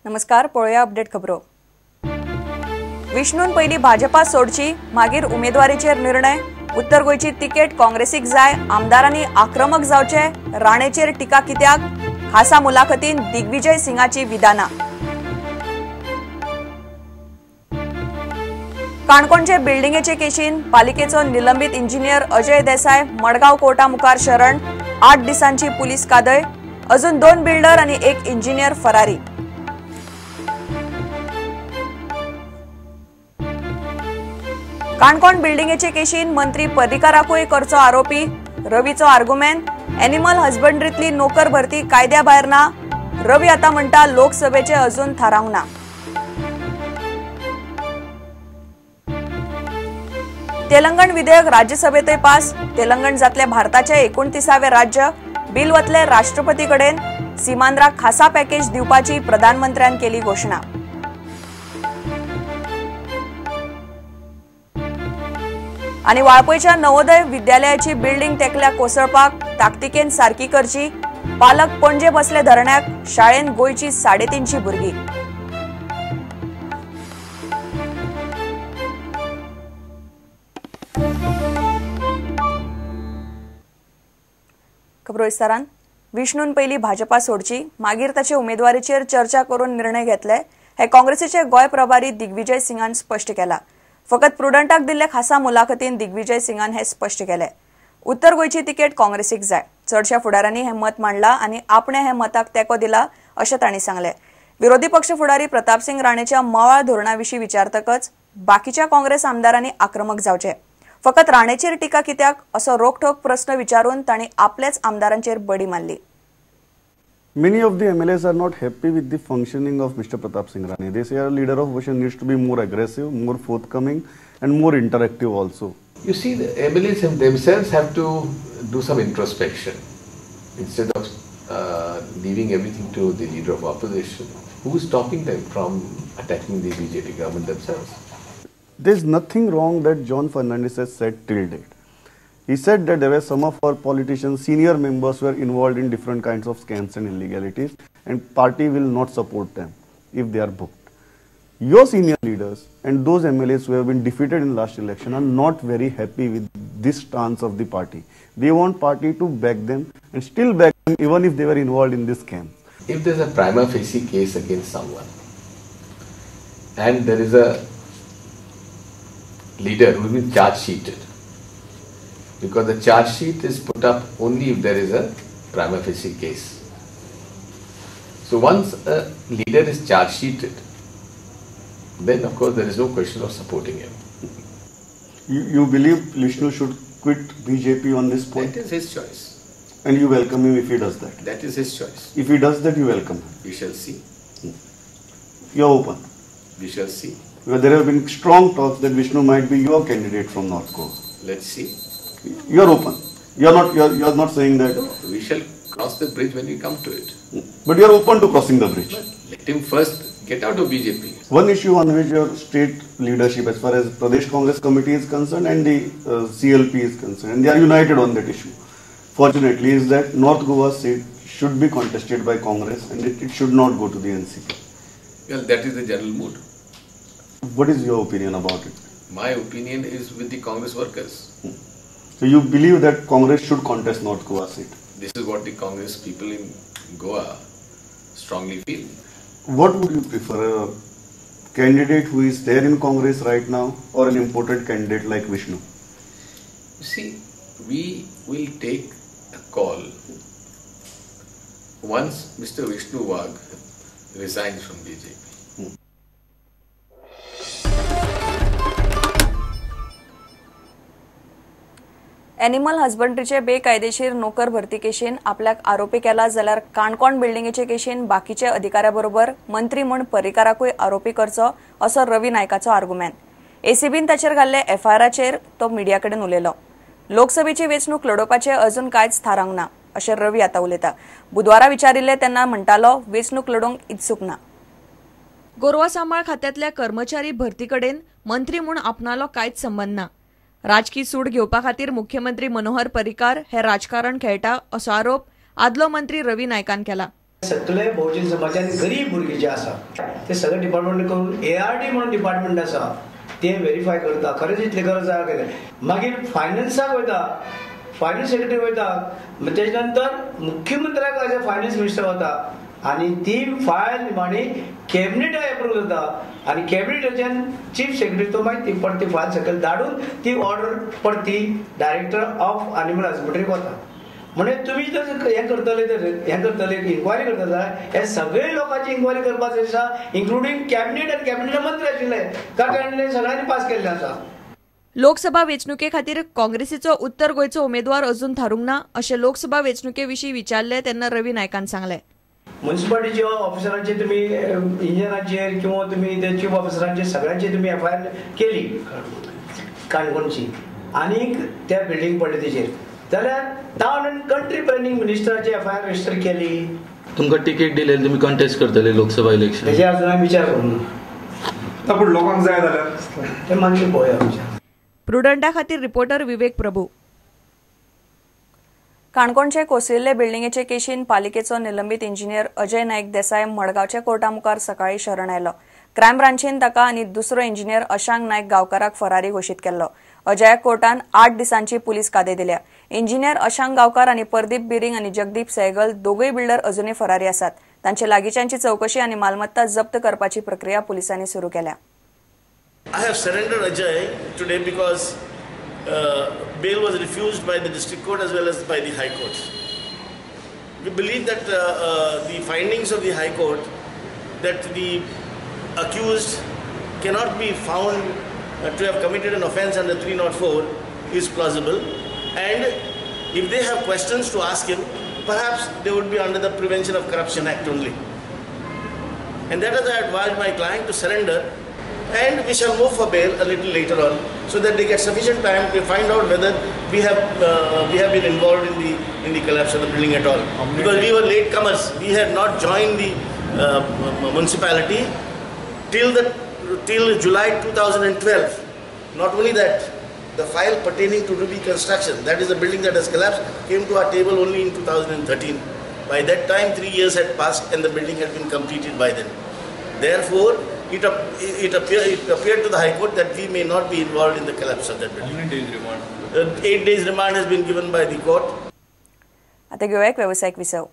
नमस्कार, पळोवया अपडेट खबरो. विष्णून पयली भाजपा सोडची, मागीर उमेदवारीचेर निर्णय. उत्तर गोंयची तिकेट काँग्रेसीक जाय, आमदारांनी आक्रमक जावचे, राणेचेर टिका कित्याक, खासा मुलाखतीन दिग्विजय सिंगाची विधानां. काणकोणचे बिल्डिंगेचे केशीन पालिकेचो निलंबीत इंजिनियर अजय देसाय मडगांव कोर्टा मुखार शरण, 8 दिसांची पुलीस कादय, अजून 2 बिल्डर आणि 1 इंजिनियर फरारी. काणकोण बिल्डिंगेचे केशीन मंत्री पर्रीकाराकूय करचो आरोपी, रवीचो आर्गुमेंट, एनिमल हजबंड्रीतली नोकर भरती कायद्या भायर ना, रवी आता म्हणटा लोकसभेचे अजून थारावंक ना. तेलंगण विधेयक राज्यसभेतय पास, तेलंगण जातले भारताचे 29वे राज्य, बिल वतले राष्ट्रपती कडेन, सीमांध्राक खासा पॅकेज दिवपाची प्रधानमंत्र्यान केली घोशणा. आनी वाळपयच्या नवोदय विद्यालयाची बिल्डिंग तेकल्या कोसळपाक ताकतिकेन सारकी करची, पालक पणजे बसले धरण्याक, शाळेन गोंयची 350 भुरगीं. खबरो विस्तारान. विष्णून पयली भाजपा सोडची, मागीर ताचे उमेदवारीचेर चर्चा करून निर्णय घेतले, हे काँग्रेसीचे गोंय प्रभारी दिग्विजय सिंगान स्पश्ट केला. फकत प्रुडंटाक दिल्ले खासा मुलाखतीन दिग्विजय सिंगान हे स्पश्ट केले. उत्तर गोंयची तिकेट काँग्रेसीक जाय, चडश्या फुडारांनी हे मत मांडला आनी आपणे हे मताक तेंको दिला अशें तांणी सांगलें. विरोधी पक्ष फुडारी प्रतापसिंग राणेच्या मवाळ धोरणा विशीं विचारतकच बाकीच्या काँग्रेस आमदारांनी आक्रमक जावचे, फकत राणेचेर टिका कित्याक असो रोखठोक प्रस्न विचारून तांणी आपल्याच आमदारांचेर बडी मारली. Many of the MLAs are not happy with the functioning of Mr. Pratap Singh Rane. They say our leader of opposition needs to be more aggressive, more forthcoming and more interactive also. You see, the MLAs themselves have to do some introspection instead of leaving everything to the leader of opposition. Who is stopping them from attacking the BJP government themselves? There is nothing wrong that John Fernandez has said till date. He said that there were some of our politicians, senior members were involved in different kinds of scams and illegalities, and party will not support them if they are booked. Your senior leaders and those MLAs who have been defeated in last election are not very happy with this stance of the party. They want party to back them and still back them even if they were involved in this scam. If there is a prima facie case against someone and there is a leader who has been charge sheeted, because the charge sheet is put up only if there is a prima facie case. So once a leader is charge sheeted, then of course there is no question of supporting him. You believe Vishnu should quit BJP on this point? That is his choice. And you welcome him if he does that? That is his choice. If he does that, you welcome him? We shall see. You are open? We shall see. Because there have been strong talks that Vishnu might be your candidate from North Goa. Let's see. You are open. You are not saying that. No, we shall cross the bridge when we come to it. But you are open to crossing the bridge. But let him first get out of BJP. One issue on which your state leadership, as far as Pradesh Congress Committee is concerned and the CLP is concerned, and they are united on that issue, fortunately, is that North Goa seat should be contested by Congress and it should not go to the NCP. Well, that is the general mood. What is your opinion about it? My opinion is with the Congress workers. So you believe that Congress should contest North Goa seat? This is what the Congress people in Goa strongly feel. What would you prefer, a candidate who is there in Congress right now or an imported candidate like Vishnu? You see, we will take a call once Mr. Vishnu Wagh resigns from BJP. Animal हजबंड्रीचे बेकायदेशीर नोकर भरती केशीन आपल्याक आरोपी केला जाल्यार काणकोण बिल्डिंगेचे केशीन बाकीचे अधिकाऱ्या बरोबर मंत्री म्हूण पर्रीकाराकूय आरोपी करचो असो रवी नायकाचो आर्गुमेंट. एसीबीन ताचेर घाल्ले एफआयआराचेर तो मिडिया कडेन उलयलो. लोकसभेची वेंचणूक लडोवपाचें अजून कांयच थारावंक ना अशें रवी आतां उलयता. बुधवारा विचारिल्ले तेन्ना म्हणटालो वेंचणूक लडोवंक इत्सूक ना. गोरवां सांबाळ खात्यांतल्या कर्मचारी भरती कडेन मंत्री म्हूण आपणालो कांयच संबंद ना. राजकी सूड घेवपा खातीर मुख्यमंत्री मनोहर पर्रीकार हे राजकारण खेळटा असो आरोप आदलो मंत्री रवी नायकान केला. सगळे बहुजन समाजान गरीब भुरगे जे आसा ते सगळे डिपार्टमेंट करून ARD म्हणून डिपार्टमेंट आसा ते व्हेरीफाय करता खरेंच इतली गरज आसा कितें. मागीर फायनान्साक वयता, फायनान्स सेक्रेटरी वयता, तेजे नंतर मुख्यमंत्र्याक एज अ फायनान्स मिनिस्टर वता आनी ती फायल निमाणी कॅबिनेटाक एप्रूव जाता आनी कॅबिनेटाच्यान चीफ सेक्रेटरी तो मागीर ती परती फायल सकयल धाडून ती ऑर्डर परती डायरेक्टर ऑफ एनिमल हजबंड्रीक वता. म्हणजे तुमी जर हें करतले तर हें करतले इन्क्वायरी करता जाल्यार हे सगळे लोकांची इन्क्वायरी करपाची आसा, इन्क्लुडींग कॅबिनेट आनी कॅबिनेट मंत्री आशिल्ले कारण सगळ्यांनी पास केल्ले आसा. लोकसभा वेंचणुके खातीर काँग्रेसीचो उत्तर गोंयचो उमेदवार अजून थारूंक ना अशें लोकसभा वेंचणुके विशीं विचारलें तेन्ना रवी नायकान सांगलें. म्युनिसिपालिटीच्या ऑफिसरांचे तुमी इंजिनियरांचेर किंवा तुमी ते चीफ ऑफिसरांचे सगळ्यांची तुमी FIR केली काणकोणची आनीक त्या बिल्डींग पडले तेचेर जाल्यार टावन अँड कंट्री प्लॅनिंग मिनिस्टराची FIR register केली. तुमकां तिकीट दिले तुमी कंटेस्ट करतले लोकसभा इलेक्शन तेजेर अजून हांवें विचार करूंक ना, पूण लोकांक जाय जाल्यार ते मागीर पळोवया विचार. प्रुडंटा खातीर रिपोर्टर विवेक प्रभू. काणकोणचे कोसळिल्ले बिल्डिंगेचे केशीन पालिकेचो निलंबीत इंजिनियर अजय नायक देसाय मडगांवच्या कोर्टा मुखार सकाळी शरण आयलो. क्रायम ब्रांचीन ताका आनी दुसरो इंजिनियर अशांक नायक गांवकाराक फरारी घोशीत केल्लो. अजयाक कोर्टान 8 दिसांची पुलीस कादे दिल्या. इंजिनियर अशांक गांवकार आनी परदीप बिरिंग आनी जगदीप सहगल दोगूय बिल्डर अजूनय फरारी आसात. तांचे लागींच्यांची चवकशी आनी मालमत्ता जप्त करपाची प्रक्रिया पुलिसांनी सुरू केल्या. I have surrendered Ajay today because bail was refused by the district court as well as by the High Court. We believe that the findings of the High Court that the accused cannot be found to have committed an offence under 304 is plausible, and if they have questions to ask him, perhaps they would be under the Prevention of Corruption Act only. And that is, I advised my client to surrender, and we shall move for bail a little later on, so that they get sufficient time to find out whether we have been involved in the collapse of the building at all. Because we were latecomers, we had not joined the municipality till July 2012. Not only that, the file pertaining to Ruby Construction, that is the building that has collapsed, came to our table only in 2013. By that time, 3 years had passed and the building had been completed by then. Therefore, it appeared to the High Court that we may not be involved in the collapse of that building. How many days remand? 8 days remand has been given by the court. आता घेऊया एक व्यावसायिक विसव.